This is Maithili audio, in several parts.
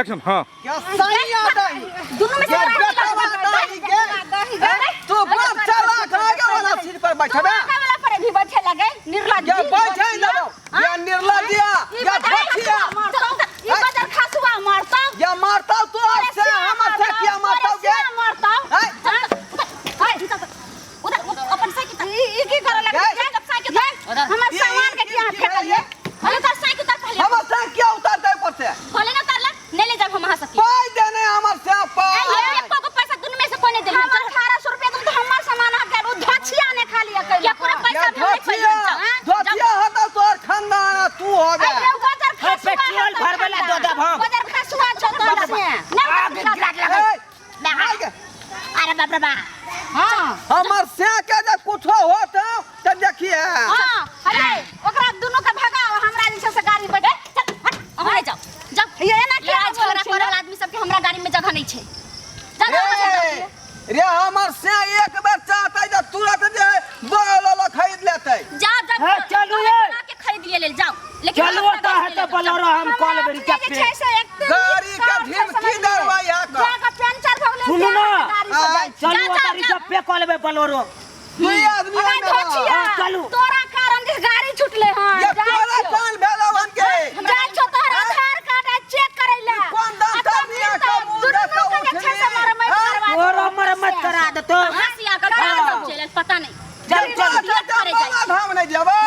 एक्शन। हाँ, क्या सही आता है? दुनू में से ये तोरा बेटा के आता है के तू बाप चला आगे वाला सीट पर बैठबे। आगे वाला पर भी बैठे लगे निर्लज्ज। या बैठे देबो या निर्लज्जिया या धोखिया। ई बदर खासुआ मारता। या मारता तो से हमर से किया मारता गे? मारता। हैं? हाय, उधर अपन साइकिल ई की करे लगे? गए। जब साइकिल हमर ई- सामान के ई- किया ई- फेंकलिए? अरे उतर, साइकिल उतर पहले। हमर से किया उतारते ऊपर से? खोले ना, उतारला नहीं ले जाब हम वहां सकी। पाई देने हमर से पाई। ए, एको को पैसा दुनू में से कोई नहीं देब। हमर 1800 रुपया तुम तो हमर सामान आ गेल, उ धोछिया ने खाली अकेले। क्या पूरा पैसा या भी नहीं धोतिया धोतिया हता तोर खानदान आ, तू हो गया। गोबर। हे, पेट्रोल भरबै ला दऽ देब हम। गोबर खसुआ छौ तोरा से। आग गिरा के लगल। ए, मार के। अरे बाप रे बाप। हां। हमर से के जे कुछो होत त देखिए। हां, अरे ओकरा दुनू के भगाओ, हमरा जे छै से गाड़ी बैठ। चल हट, अहाँ जाओ जाओ। ये एना के लड़ाई झगड़ा करे वाला आदमी सबके हमरा गाड़ी में जगह नहीं छै। जा जा। ए, रे हमर से एक बेर चाहते जे तुरंत जे बगल वाला खरीद लेते। जाओ जाओ। हे, चलू ये। के खरीद लिए लेल जाओ, लेकिन चलू हमरा तऽ गाड़ी हेतै ले जाओ। बोलेरो, हम कऽ लेबै अपने जे रिजर्व। छै से एक गाड़ी के धमकी देबै यहाँ के। जाके पंचर भऽ गेलै। सुनू ना। गाड़ी से जाइ। चलू जा, ओतऽ जा, रिजर्व पे कऽ लेबै बोलेरो। दुई आदमी अरे ओहिमे रह। धोछिया, हाँ, चलू। तोरा कारण जे गाड़ी छुटले हन। ये जाइ तोरा छियौ। कान भेलौ हन के? जाइ छौ तोहर आधार कार्ड आ चेक करै ला। कोन दाम आ तब मियाँ मिलतौ। के मुँह दुनू देखा के जे छै से उठली। मरम्मत हाँ? करवा तोरो मरम्मत करा देतौ। हँसिया के कहाँ सब चलि आयल, पता नहि। चल चल। तोरा से बाबा धाम नहि जेबै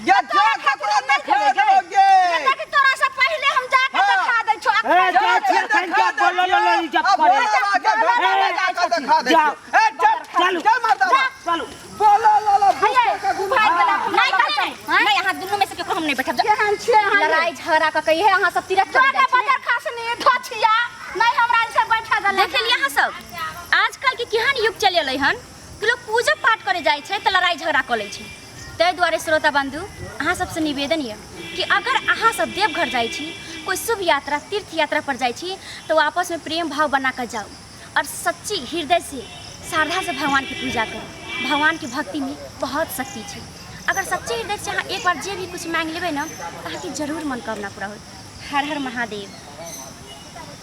ये, जा ककरो नहि खेबै गे। देखी, तोरा से पहिले हम जाके हाँ। देखा दै छौ। ए, जा छियै एखन के बोलेरो लऽ रिजर्व आ करे। भोला बाबा के घर में जाके देखा दै जा। छियौ। ए, चल। चलू। चल मर्दाबा। चलू। बोला लाला हये, भूख भागि गेलै। नहि नहि नहि, अहाँ दुनू में से केकरो हम नहि बैठब। केहन छियै अहाँ? लड़ाई झगड़ा कऽ के इहे अहाँ सब तीरथ करे जाइ छी। बदर खासनी धोछिया नहि हमरा से बैठा देले। देख लेलियै अहाँ सब, आजकल के केहन युग चलि एलै हन कि लोग पूजा पाठ करे जाइ छै तऽ लड़ाई झगड़ा कऽ लै छै। ताहि दुआरे श्रोता बंधु, अहाँ सबसँ निवेदन यऽ कि अगर अहाँ सब देवघर जाइ छी, कोइ शुभ यात्रा तीर्थ यात्रा पर जाइ छी, तऽ आपसमे प्रेम भाव बना कऽ जाउ और सच्ची हृदय से श्रद्धा से भगवान के पूजा करू। भगवान के भक्ति में बहुत शक्ति छै। अगर सच्चे हृदय से अहाँ एक बार जे भी कुछ मांगि लेबै ने, तऽ अहाँके जरूर मनोकामना पूरा होत। हर हर महादेव।